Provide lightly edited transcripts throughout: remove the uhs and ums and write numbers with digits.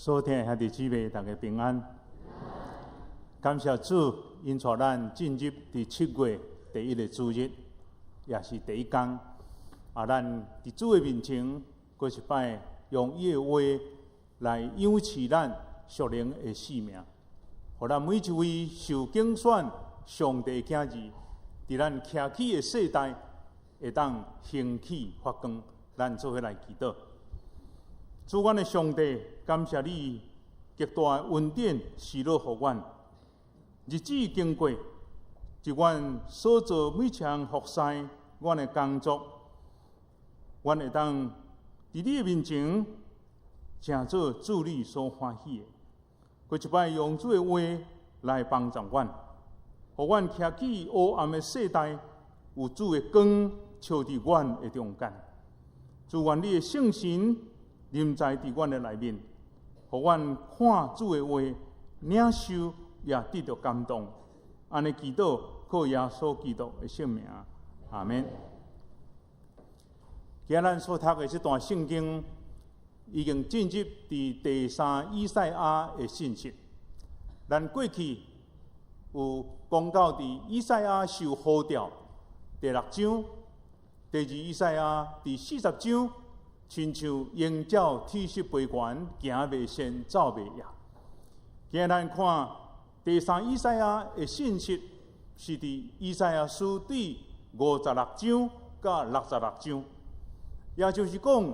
所聽的兄弟姊妹，大家平安。感謝主，𪜶帶咱進入佇7月第一个主日，也是第一工。啊，咱佇主的面前，閣一擺用伊的話來養飼咱屬靈的性命，予咱每一位受揀選上帝的囝兒，佇咱徛起的世代，會當興起發光。咱做伙來祈禱。主，阮的上帝，感謝你極大的恩典賜落予阮。日子經過，佇阮所做每一項服侍，阮的工作，阮會當佇你的面前，成做主你所歡喜的。閣一擺用主的話來幫助阮，予阮徛起黑暗的世代，有主的光照佇阮的中間。主，願你的聖神臨在佇阮的內面，予阮看主的話，領受也得著感動。按呢祈禱，靠耶穌基督的聖名，阿們。今仔咱所讀的這段聖經，已經進入佇第三以賽亞的信息。咱過去有講到佇以賽亞受呼召第六章，第二以賽亞第40章，親像鷹鳥鐵失飛懸，行袂順，走袂驛。今仔咱看第三以賽亞的信息，是佇以賽亞書對56章佮66章，也就是講，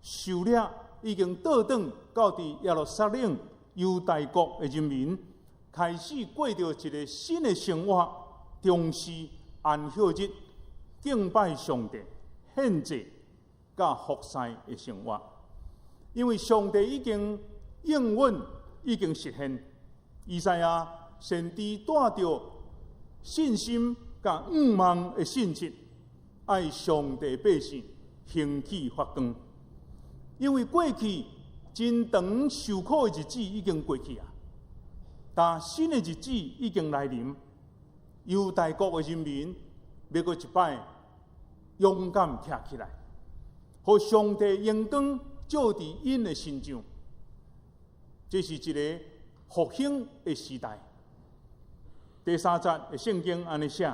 狩獵已經倒轉到佇耶路撒冷猶大國的人民，開始過著一个新的生活，重視安息日，敬拜上帝，獻祭佮服侍的生活。因為上帝已經應允，已經實現。以賽亞先知帶著信心佮向望的信息，愛上帝百姓興起發光。因為過去真長受苦的日子已經過去啊，但新的日子已經來臨。猶大國的人民欲閣一擺勇敢徛起來，予上帝榮光照佇𪜶的身上。這是一个復興的時代。第三節的聖經按呢寫：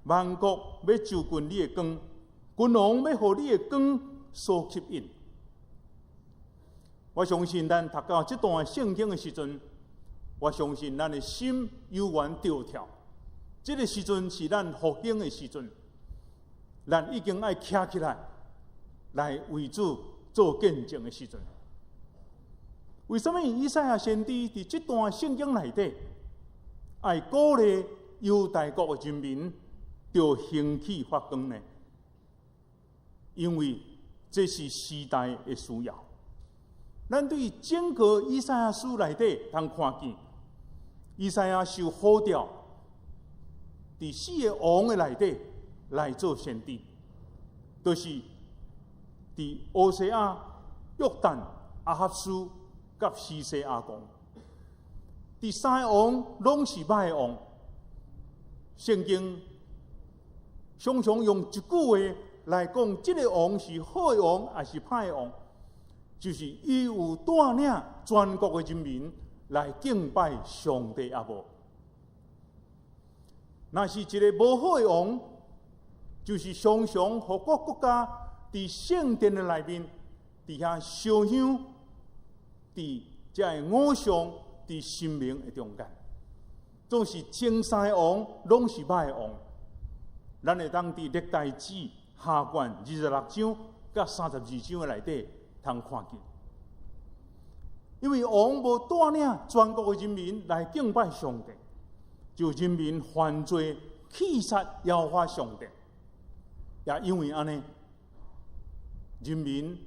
萬國欲就近你的光，君王欲予你的光所吸引。我相信咱讀到這段聖經的時陣，我相信咱的心猶原著跳。這个時陣是咱復興的時陣，咱已經愛徛起來，來為主做見證的時陣。為什麼以賽亞先知佇這段聖經內底，愛鼓勵猶大國的人民，著興起發光呢？因為這是時代的需要。咱對整個以賽亞書內底通看見，以賽亞受呼召，佇四个王的內底來做先知，就是佇烏西亞、約旦、亞哈斯佮希西家王。佇三个王攏是歹的王。聖經常常用一句話來講，這个王是好的王，抑是歹的王？就是伊有帶領全國的人民來敬拜上帝，抑無？若是一个無好的王，就是常常予各國家佇聖殿的內面，佇遐燒香，佇這个偶像，佇神明的中間，總是前三个王攏是歹的王。咱會當佇歷代志下卷26章佮32章的內底通看見，因為王無帶領全國的人民來敬拜上帝，就人民犯罪棄殺耶和華上帝，也因為按呢，人民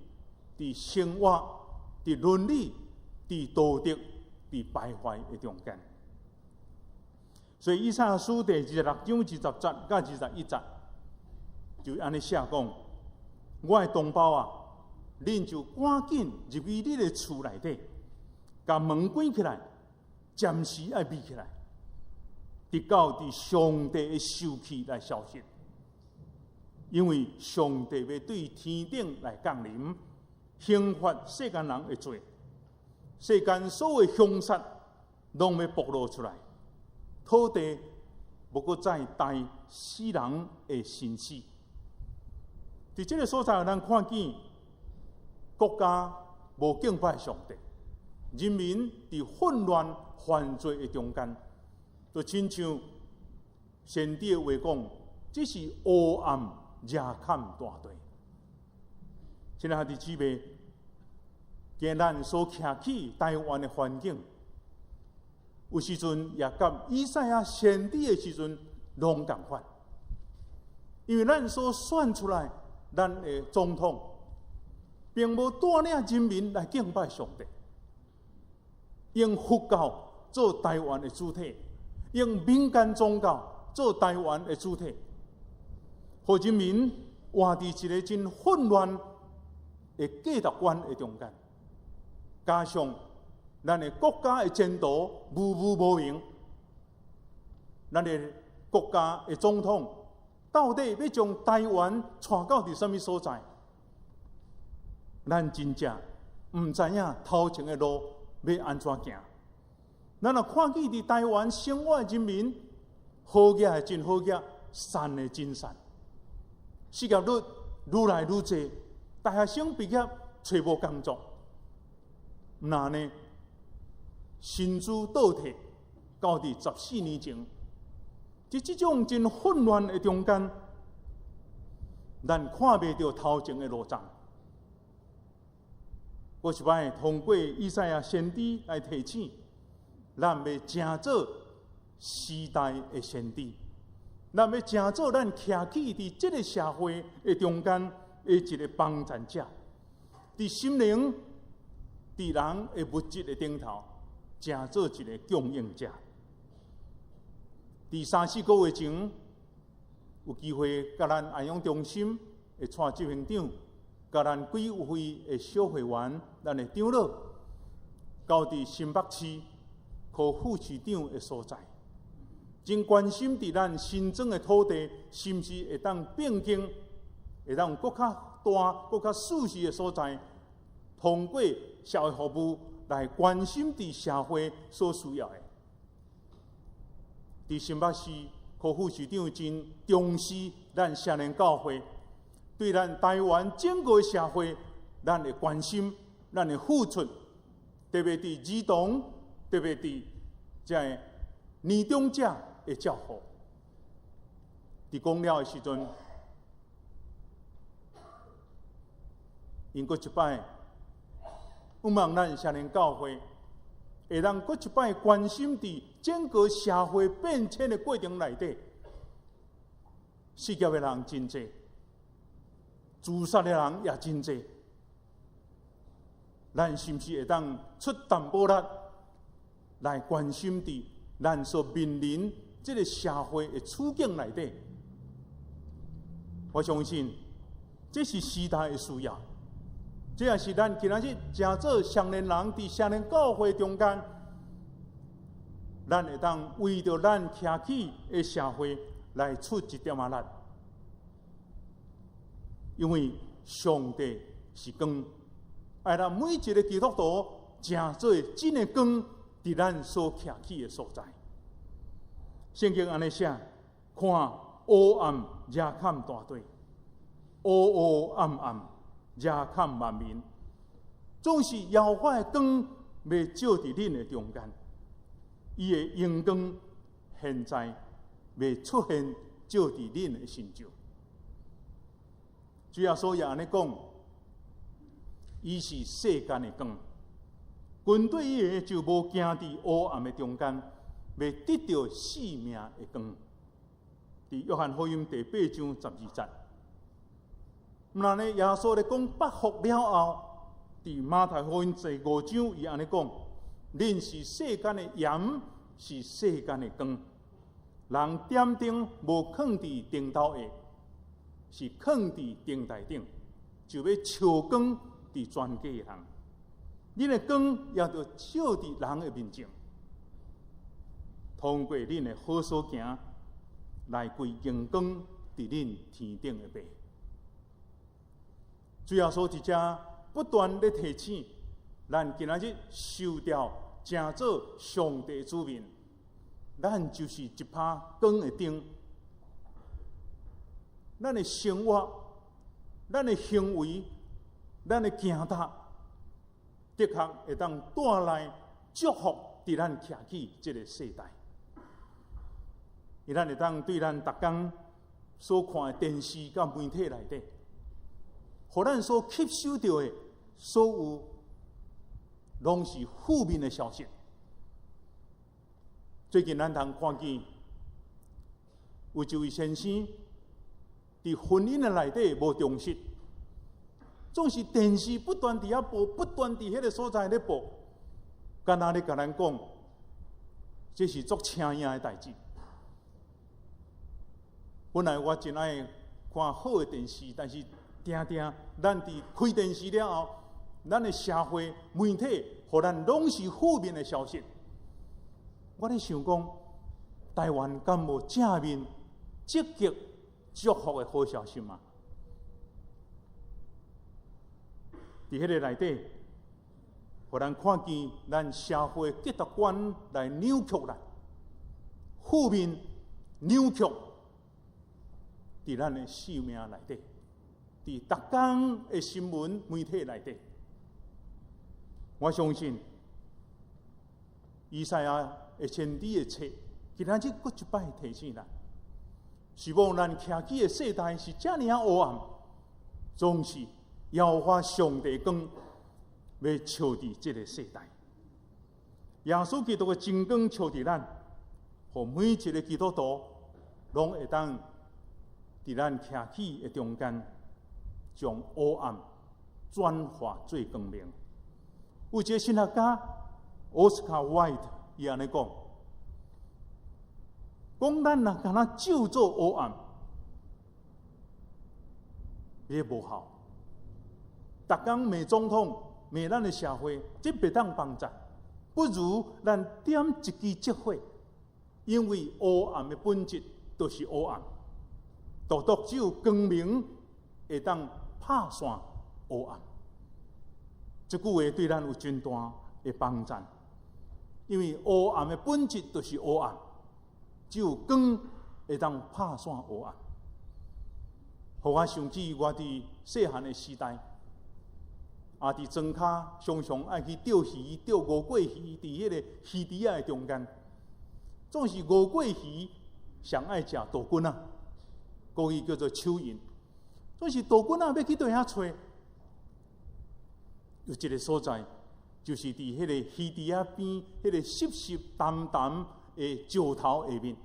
佇生活、佇倫理、佇道德、佇敗壞的中間。所以以賽亞書第26章20節佮21節，就按呢寫講：我的同胞啊，恁就趕緊入去你的厝內底，共門關起來，暫時愛避起來，直到佇上帝的受氣來消失。因為上帝欲對天頂來降臨，刑罰世間人的罪。世間所有兇殺攏欲暴露出來，土地無閣再代死人的身死。佇這个所在，咱看見國家無敬拜上帝，人民佇混亂犯罪的中間，就親像先知的話講，這是烏暗遮蓋大地。親愛的姊妹，今咱所徛起台灣的環境，有時陣也佮以賽亞先知的時陣攏仝款，因為咱所選出來，咱的總統並無帶領人民來敬拜上帝，用佛教做台灣的主體，用民間宗教做台灣的主體，予人民活佇一个真混亂的價值觀的中間，加上咱的國家的前途模糊無明，咱的國家的總統到底欲將台灣帶到佇啥物所在？咱真正毋知影頭前的路欲按怎行。咱若看見佇台灣生活的人民，好額的真好額，散的真散，失業率愈來愈濟，大學生畢業揣無工作，那呢？薪資倒退到佇14年前，佇這種真混亂的中間，咱看袂著頭前的路障。閣一擺通過以賽亞先知來提醒，咱欲成做時代的先知，咱欲成做咱徛起佇這个社會的中間的一个幫贊者，佇心靈、佇人的物質的頂頭，成做一个供應者。佇三四个月前，有機會佮咱安養中心的蔡執行長，佮咱幾位的小會員，咱的長老，到佇新北市柯副市長的所在，真關心佇咱新莊的土地，是毋是會當變更，會當閣較大、閣較舒適的所在，通過社會服務來關心佇社會所需要的。佇新北市柯副市長真重視咱少年教會，對咱台灣整個社會，咱的關心，咱的付出，特別佇兒童，特別佇這个年長者的照顧。佇講了的時陣，𪜶閣一擺，向望咱少年教會會當閣一擺關心佇整個社會變遷的過程內底，失業的人真濟，自殺的人也真濟，咱是毋是會當出淡薄力來關心佇咱所面臨這个社會的處境內底？我相信這是時代的需要，這也是咱今仔日成做少年人佇少年教會中間，咱會當為著咱徛起的社會來出一點仔力，因為上帝是光，愛咱每一个基督徒成做真的光，佇咱所徛起的所在。聖經按呢寫，看烏暗遮蓋大地，烏烏暗暗遮蓋萬民，總是耶和華的光欲照佇恁的中間，伊的榮光現在欲出現照佇恁的身上。主耶穌也按呢講，伊是世間的光，跟綴伊的就無行佇烏暗的中間，欲得著生命的光。佇約翰福音第八章12節。毋呢，耶穌咧講八福了後，佇馬太福音第五章，伊按呢講：恁是世間的鹽，是世間的光。人點燈無囥佇燈斗下，是囥佇燈台頂，就欲照光佇全家的人。恁的光也著照佇人的面前，通過恁的好所行，來歸榮光佇恁天頂的父。主耶穌佇遮不斷咧提醒，咱今仔日受召成做上帝子民，咱就是一拍光的燈。咱的生活、咱的行為、咱的行踏，的確會當帶來祝福，佇咱徛起這个世代。伊咱會當對咱逐工所看的電視佮媒體內底，予咱所吸收著的所有，攏是負面的消息。最近咱通看見有一位先生佇婚姻的內底無重視，總是電視不斷佇遐播，不斷佇彼个所在咧播，敢若咧共咱講，這是足晟影的代誌。本來我真愛看好的電視，但是定定咱佇開電視了後，咱的社會媒體予咱攏是負面的消息。我咧想講，台灣敢無正面、積極、祝福的好消息嗎？佇彼个內底，予咱看見咱社會價值觀來扭曲啦，負面扭曲。佇咱的生命內底，佇逐工的新聞媒體內底，我相信以賽亞的先知的冊，今仔日閣一擺提醒咱，是望咱徛起的世代是遮爾仔黑暗，總是耶和華上帝光欲照佇這个世代。耶穌基督的真光照佇咱，予每一个基督徒攏會當佇咱徛起的中間，將黑暗轉化做光明。有一个神學家 Oscar Wilde 伊按呢講：講咱若敢若咒詛黑暗，彼無效。逐工罵總統、罵咱的社會，這袂當幫助。不如咱點一支燭火，因為黑暗的本質就是黑暗。獨獨只有光明會當拍散黑暗。這句話對咱有真大的幫助，因為黑暗的本質就是黑暗，只有光會當拍散黑暗。予我想起我佇細漢的時代，也佇莊跤常常愛去釣魚，釣吳過魚，佇彼个魚池仔的中間，總是吳過魚上愛食稻棍仔。國語叫做蚯蚓，總是稻棍仔欲去佗遐揣，有一个所在，就是佇彼个魚池仔邊，彼个濕濕澹澹的石頭下面，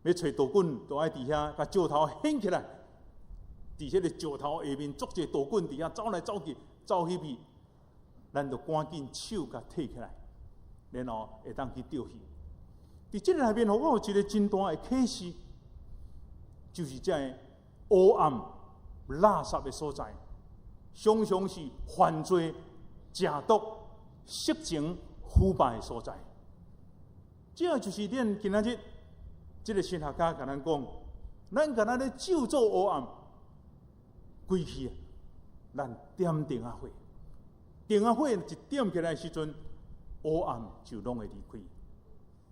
欲揣稻棍，就愛佇遐共石頭掀起來，佇彼個石頭下面，足濟稻棍佇遐走來走去，走去邊，咱就趕緊手共提起來，然後會當去釣魚。佇這个內面，予我有一个真大的啟示。就是這个黑暗、垃圾的所在，常常是犯罪、食毒、色情、腐敗的所在。這就是咱今仔日這个神學家共咱講，咱敢若咧咒詛黑暗，歸去，咱點燈仔火，燈仔火一點起來的時陣，黑暗就攏會離開。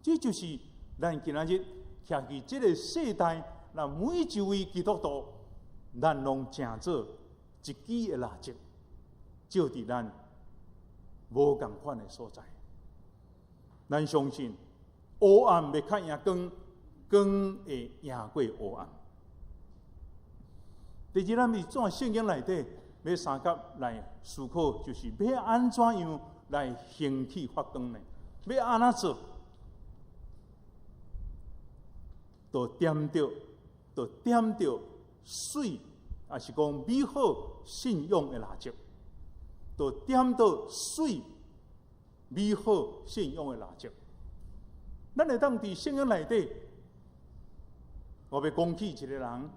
這就是咱今仔日徛佇這个世代。咱每一位基督徒，咱攏成做一支的蠟燭，照佇咱無仝款的所在。咱相信黑暗袂較贏光，光會贏過黑暗。第二，咱佇這段聖經內底欲相佮來思考，就是欲按怎樣來興起發光呢？欲按怎做？就點著。就點著媠，抑是講美好信仰的蠟燭，就點著媠美好信仰的蠟燭。咱會當佇聖經內底，我欲講起一个人，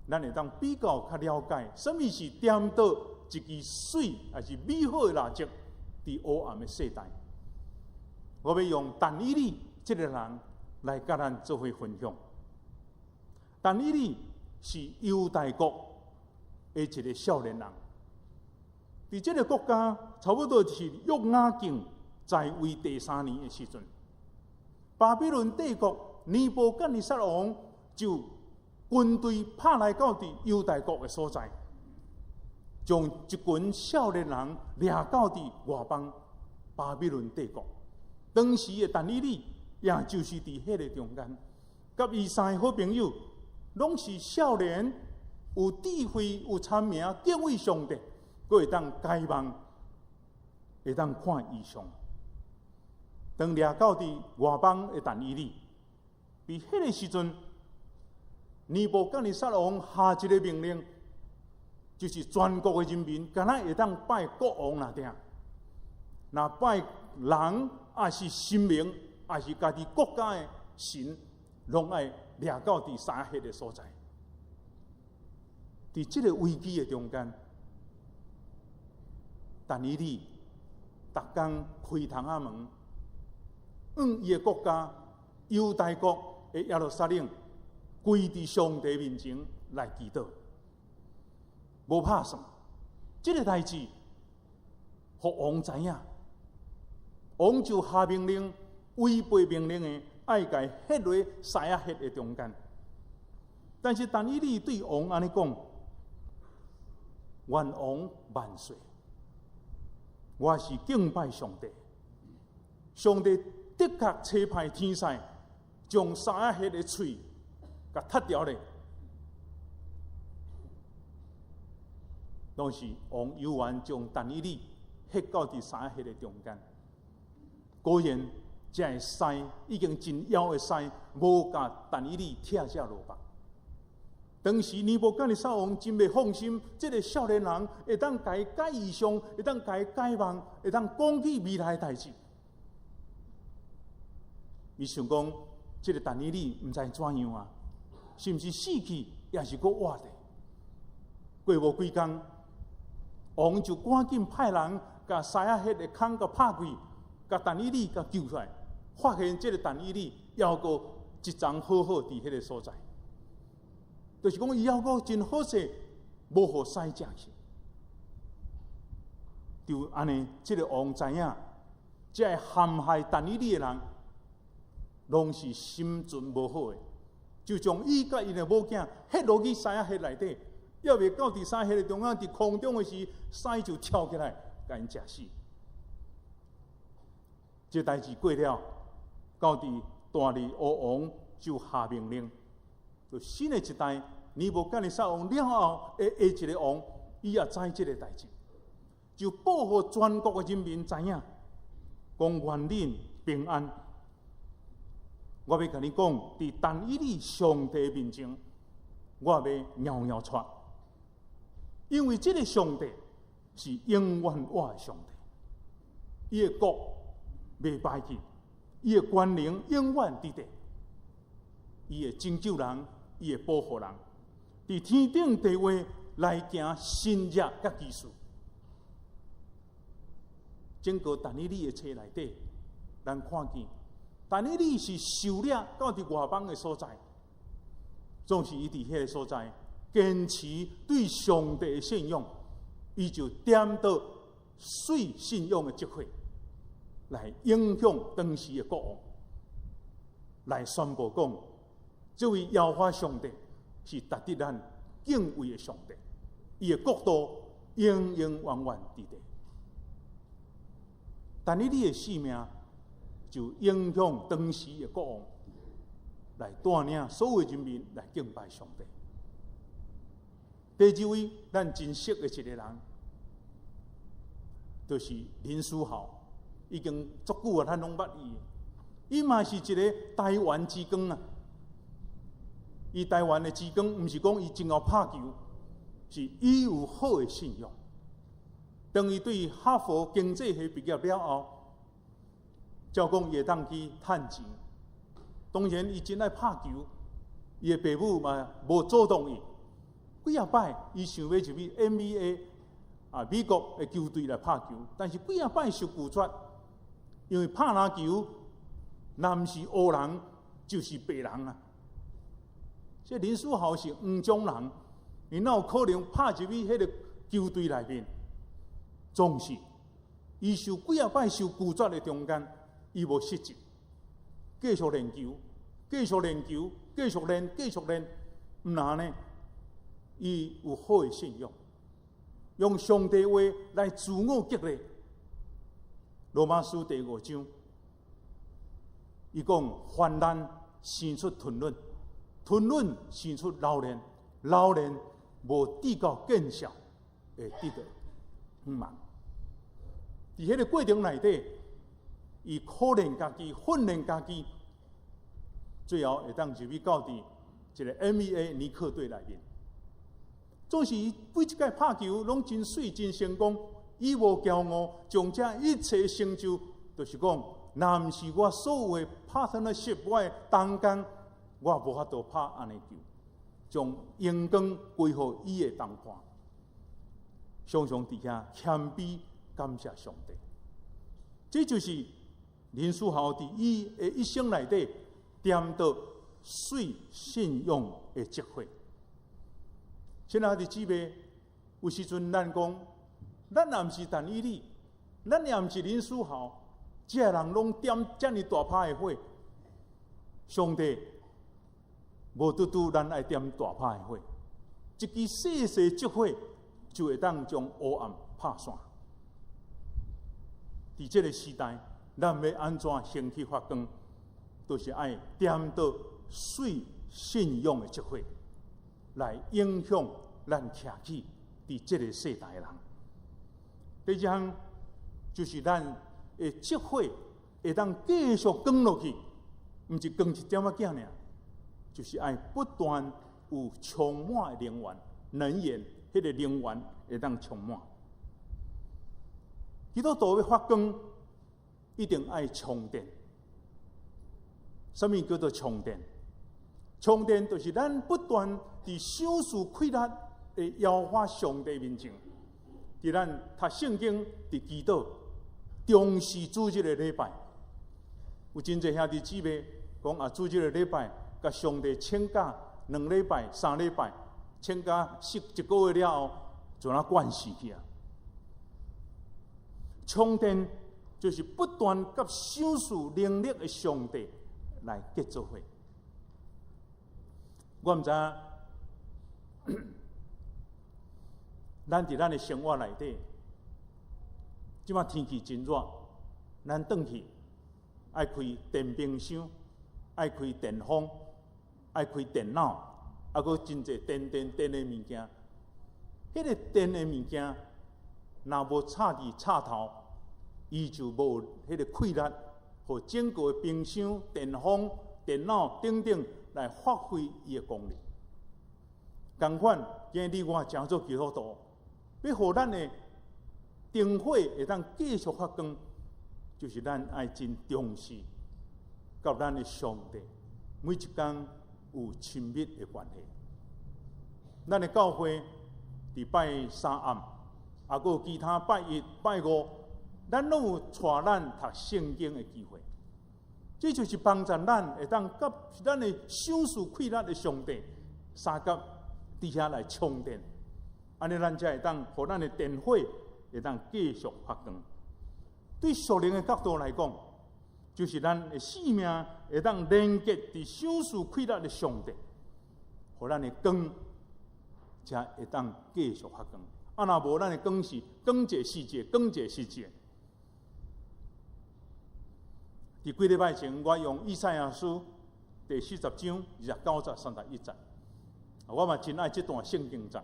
咱會當比較較了解，啥物是點著一支媠，抑是美好的蠟燭，佇黑暗的世代。我欲用但以理這个人來佮咱做伙分享。但以理是猶大國的一个少年人，佇這个國家，差不多是約雅敬在位第三年的時陣，巴比倫帝國尼布甲尼撒王就軍隊拍來到佇猶大國的所在，將一群少年人掠到佇外邦巴比倫帝國。當時的但以理，也就是佇彼个中間，佮伊三个好朋友，攏是少年，有智慧、有聰明、敬畏上帝，閣會當解夢，會當看異象。當掠到佇外邦的但以理，佇彼个時陣，尼布甲尼撒王下一个命令，就是全國的人民，敢若會當拜國王爾定，若拜人，抑是神明，抑是家己國家的神，攏愛掠到佇獅穴的所在。佇這个危機的中間，但以理逐工開窗仔門，向伊的國家猶大國的耶路撒冷，跪佇上帝面前來祈禱，無拍算。這个代誌，予王知影，王就下命令，違背命令的，愛共伊彼落獅仔穴的中間。但是但以理對王按呢講：願王萬歲！我是敬拜上帝，上帝的確差派天使將獅仔穴的喙共踢掉咧。當時王猶原將但以理彼到佇獅仔穴的中間，果然，這个獅已經真枵的獅，無共但以理拆食落腹。當時尼布甲尼撒王真袂放心，這个少年人會當共伊解異象，會當共伊解夢，會當講起未來的代誌。伊想講，這个但以理毋知怎樣啊，是毋是死去，抑是閣活咧？過無幾工，王就趕緊派人共獅仔穴的空共拍開，共但以理共救出來，發現這个但以理猶閣一叢好好佇彼个所在。就是講，伊猶閣真好勢，無予獅食去。就按呢，這个王知影，這个陷害但以理的人，攏是心存無好的，就將伊佮𪜶的某囝彼落去獅仔穴內底，猶未到佇獅穴的中間，佇空中的時，獅就跳起來，共𪜶食死。這代誌過了，到佇大利烏王就下命令。就新的一代，尼布甲尼撒王了後，的下一个王，伊也知這个代誌，就報予全國的人民知影，講願恁平安。我欲共你講，佇但以理上帝面前，我欲搖搖掣，因為這个上帝是永遠活的上帝，伊的國袂敗去，伊的權能永遠佇咧，伊會拯救人。伊會保護人，佇天頂地下來行神蹟佮奇事。整個但以理的冊內底，咱看見但以理是受掠到佇外邦的所在，總是伊佇彼个所在堅持對上帝的信仰，伊就點著水信仰的積火，來影響當時的國王，來宣布講。這位耶和華上帝是值得咱敬畏的上帝，伊的國度永永遠遠佇咧。但以理的性命就影響當時的國王，來帶領所有人民來敬拜上帝。第二位咱真熟的一個人，就是林書豪，已經足久啊，咱攏捌伊。伊嘛是一个台灣之光啊！伊台灣的之光，毋是講伊真𠢕拍球，是伊有好的信仰。當伊對哈佛經濟系畢業了後，照講伊會當去趁錢。當然，伊真愛拍球，伊的爸母嘛無阻擋伊。幾仔擺，伊想欲入去 NBA 啊，美國的球隊來拍球，但是幾仔擺受拒絕，因為拍籃球，若毋是烏人，就是白人啊。這林書豪是黃種人，伊哪有可能拍入去彼个球隊內面？總是伊受幾仔擺受拒絕的中間，伊無失志，繼續練球，繼續練球，繼續練，繼續練，毋但按呢，伊有好的信仰，用上帝話來自我激勵。羅馬書第五章，伊講患難生出吞忍，吞忍生出老練，老練無至到見效，會得到向望。佇彼個過程內底，伊苦練家己，訓練家己，最後會當入去到佇一個 NBA 尼克隊內面。總是伊每一擺拍球攏真媠真成功，伊無驕傲，將這一切成就，就是講，若毋是我所有的 partnership，我的同工，我無法度拍按呢球，將榮光歸予伊的同伴，常常佇遐謙卑感謝上帝。這就是林書豪佇伊的一生內底點著媠信仰的積火。親愛的姊妹，有時陣咱講，咱也毋是但以理，咱也毋是林書豪，這个人攏點遮爾大拍的火。上帝無拄拄咱愛點大拍的火，一支細細積火就會當將烏暗拍散。佇這个時代，咱欲按怎興起發光，就是愛點著媠信仰的積火，來影響咱徛起佇這个世代的人。第二項就是咱的積火會當繼續光落去，毋是光一點仔仔爾，就是愛不斷有充滿的能源，能源，彼個能源會當充滿。基督徒欲發光，一定愛充電。啥物叫做充電？充電就是咱不斷佇賞賜氣力的耶和華上帝面前，佇咱讀聖經、佇祈禱、重視主日的禮拜。有真濟兄弟姊妹講啊，主日的禮拜，共上帝請假兩禮拜、三禮拜，請假一個月了後，就若慣勢去啊。充電就是不斷佮賞賜能力的上帝來結做伙。我毋知影，咱佇咱的生活內底，這擺天氣真熱，咱轉去愛開電冰箱，愛開電風，愛開電腦，啊，閣真濟電電電的物件。彼個電的物件，若無插佇插頭，伊就無彼個氣力，予整個冰箱、電風、電腦等等來發揮伊的功能。仝款，今日你我成做基督徒，欲予咱的燈火會當繼續發光，就是咱愛真重視，佮咱的上帝每一工有親密的關係。咱的教會佇拜三暗，啊，閣有其他拜一、拜五，咱攏有帶咱讀聖經的機會。這就是幫助咱會當佮咱的賞賜氣力的上帝相佮佇遐來充電，按呢咱才會當予咱的電火會當繼續發光。對屬靈的角度來講，就是咱的生命會當連結佇賞賜氣力的上帝，予咱的光才會當繼續發光。啊，若無咱的光是光一時節，光一時節。佇幾禮拜前，我用以賽亞書第四十章二十九節、三十一節，我嘛真愛這段聖經節。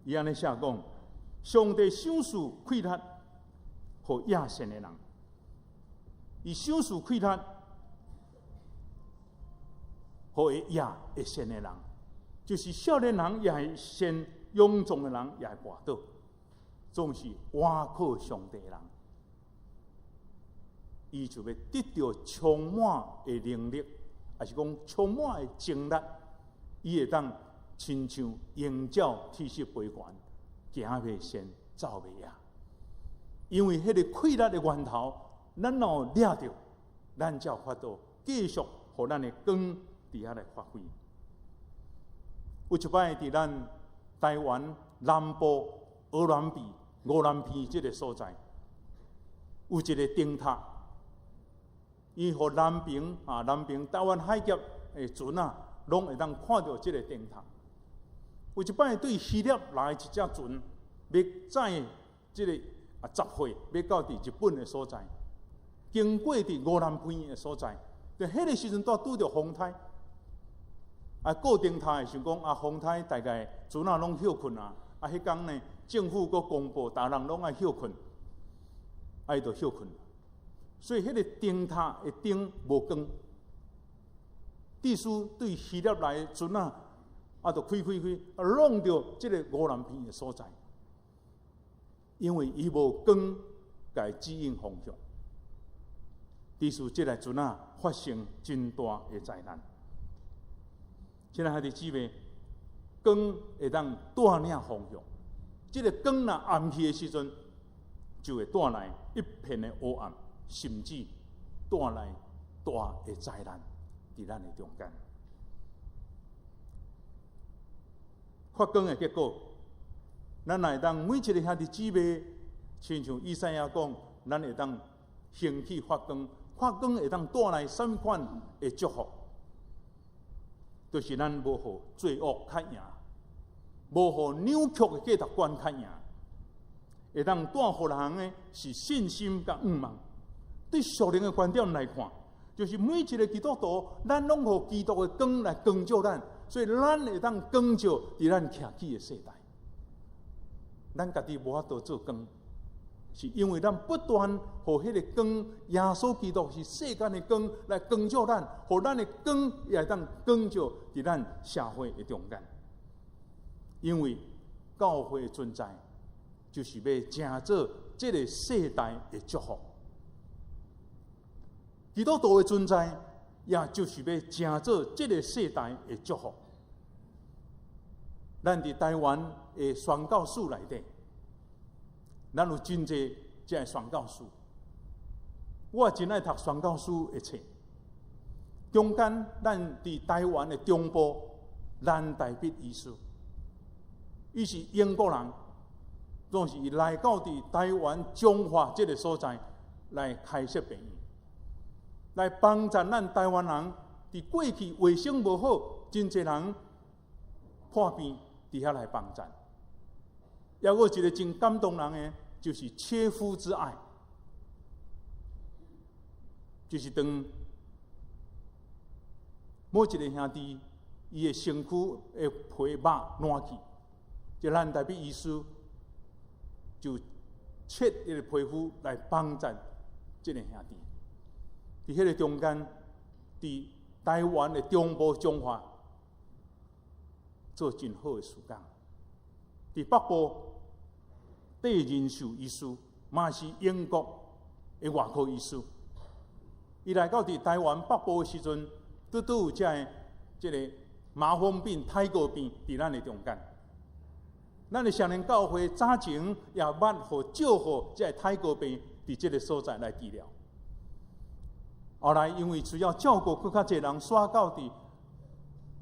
伊按呢寫講：上帝賞賜氣力，予野善的人；伊賞賜氣力，予會野會善的人，就是少年人也會善，勇壯的人也會跋倒，總是倚靠上帝的人。伊就欲得著充滿的能力，抑是講充滿的精力，伊會當親像鷹鳥鐵翼飛懸，行袂善，走袂野。因為彼个氣力的源頭，咱若有掠著，咱才有法度繼續予咱的光佇遐來發揮。有一擺佇咱台灣南部鵝鑾鼻五南鼻這个所在，有一个燈塔，伊予南平啊，南平台灣海峽的船仔，攏會當看著這个燈塔。有一擺對希臘來一隻船，欲載這个雜貨，欲到佇日本的所在，經過佇五南鼻的所在，佇彼个時陣拄拄著風颱。顧燈塔的想講啊，風颱大概船仔攏歇睏啊。啊，彼工呢，政府閣公布，逐人攏愛歇睏，啊，伊就歇睏。所以彼个燈塔的燈無光，致使對希臘來的船仔，啊，就開開開，啊，挵著這个五南鼻的所在，因為伊無光共伊指引方向，致使這个船仔發生真大的災難。親愛兄弟姊妹，光會當帶領方向，這个光若暗去的時陣，就會帶來一片的黑暗，甚至帶來大的災難佇咱的中間。發光的結果，咱會當每一个兄弟姊妹，親像以賽亞講，咱會當興起發光，發光會當帶來啥物款的祝福？就是咱無予罪惡較贏，無予扭曲的價值觀較贏，會當帶予人的是信心佮向望。對屬靈的觀點來看，就是每一个基督徒，咱攏予基督的光來光照咱，所以咱會當光照佇咱徛起的世代。咱家己無法度做光，是因為咱不斷予彼个光，耶穌基督是世間的光來光照咱，予咱的光也會當光照佇咱社會的中間。因為教會的存在，就是欲成做這个世代的祝福。基督徒的存在，也就是欲成做這个世代的祝福。咱佇台灣的宣教士內底，咱有真濟這个宣教士。我真愛讀宣教士的冊。中間，咱佇台灣的中部，蘭大必醫師，伊是英國人，總是伊來到佇台灣彰化這个所在來開設病院，來幫助咱台灣人佇過去衛生無好，真濟人破病佇遐來幫助。抑閣有一个真感動人的，就是切膚之愛，就是當某一个兄弟伊的身軀的皮肉爛去，這蘭大必醫師就切伊个皮膚來幫助這个兄弟。佇彼个中間，佇台灣的中部彰化做真好的事工。佇北部，戴仁壽醫師嘛是英國的外科醫師，伊來到佇台灣北部的時陣，拄拄有這个這个麻風病、泰國病佇咱的中間。咱的雙連教會早前也捌予照顧這个泰國病佇這个所在來治療。後來因為需要照顧閣較濟人，徙到佇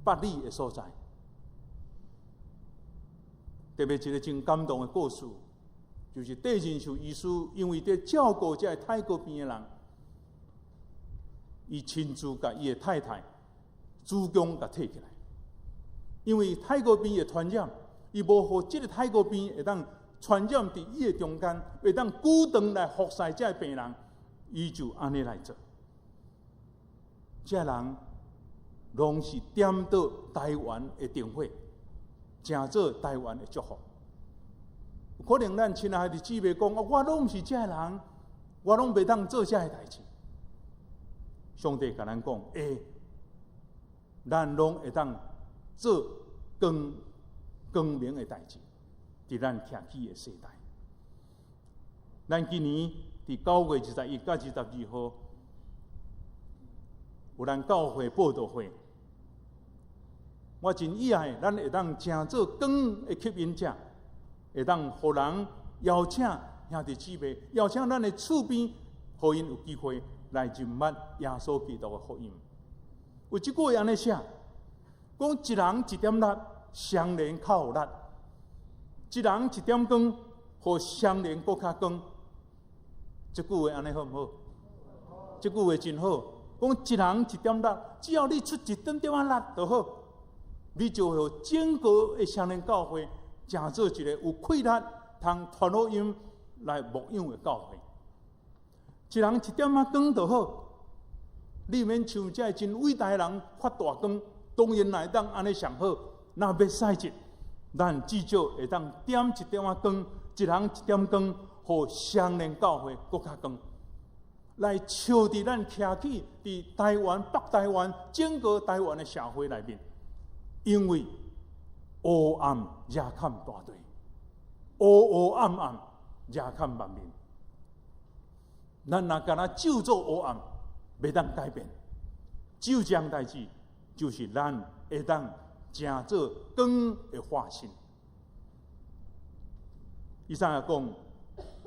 八里的所在。特別一个真感動的故事，就是戴仁壽醫師因為佇照顧這个泰國病的人，伊親自共伊的太太子宮共提起來，因為泰國病會傳染，伊無予這个泰國病會當傳染佇伊的中間，會當主動來服侍這个病人，伊就按呢來做。這人攏是點著台灣的燈火，成做台灣的祝福。可能咱親愛的姊妹講，我攏毋是這个人，我攏袂當做這个代誌。上帝共咱講，欸，咱攏會當做光光明的代誌，佇咱徛起的世代。咱今年佇9月21佮22號，有咱教會報道會。我真意愛咱會當成做光的吸引者，會當予人邀請兄弟姊妹，邀請咱的厝邊，予𪜶有機會來認捌耶穌基督的福音。有一句話按呢寫，講一人一點力，雙連較有力；一人一點光，予雙連閣較光。這句話按呢好毋好？這句話真好。講一人一點力，只要你出一點點仔力就好，你就會予整個的雙連教會，成做一個有氣力通傳福音來牧養的教會。一人一點仔光就好，你免像這真偉大的人發大光，當然會當按呢上好。若欲使一，咱至少會當點一點仔光，一人一點光，予雙連教會閣較光，來照佇咱徛起佇台灣、北台灣整個台灣的社會內面，因為烏暗遮冚大地，烏烏暗暗遮冚萬民。咱若干焦咒詛烏暗，袂當改變。只有這項代誌，就是咱會當成做光的化身。以賽亞講，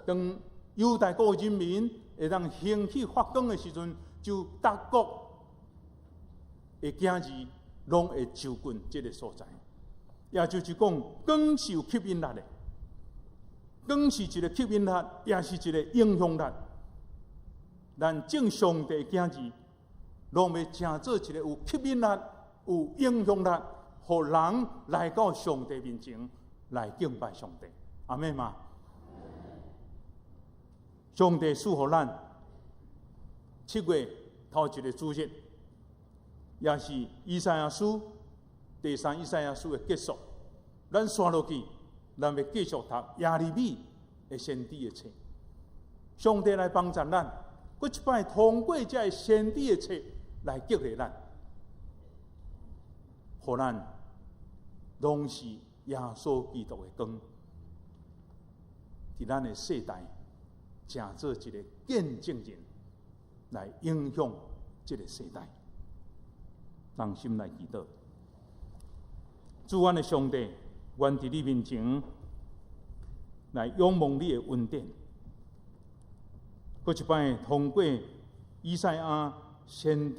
當猶大國人民會當興起發光的時陣，就逐國的囝兒攏會就近這个所在。也就是講，光是有吸引力的，光是一個吸引力，也是一個影響力。咱眾上帝囝兒，攏欲成做一個有吸引力、有影響力，予人來到上帝面前來敬拜上帝。阿們嗎？上帝賜予咱7月頭一個主日，也是以賽亞書第三以賽亞書的結束。咱紲落去，咱欲繼續讀耶利米的先知的冊。上帝來幫助咱，閣一擺通過這个先知的冊來激勵咱，予咱攏是耶穌基督的光，佇咱的世代，成做一個見證人，來影響這个世代。同心來祈禱，主阮的上帝，願佇你面前來仰望你的恩典。閣一擺通過以賽亞先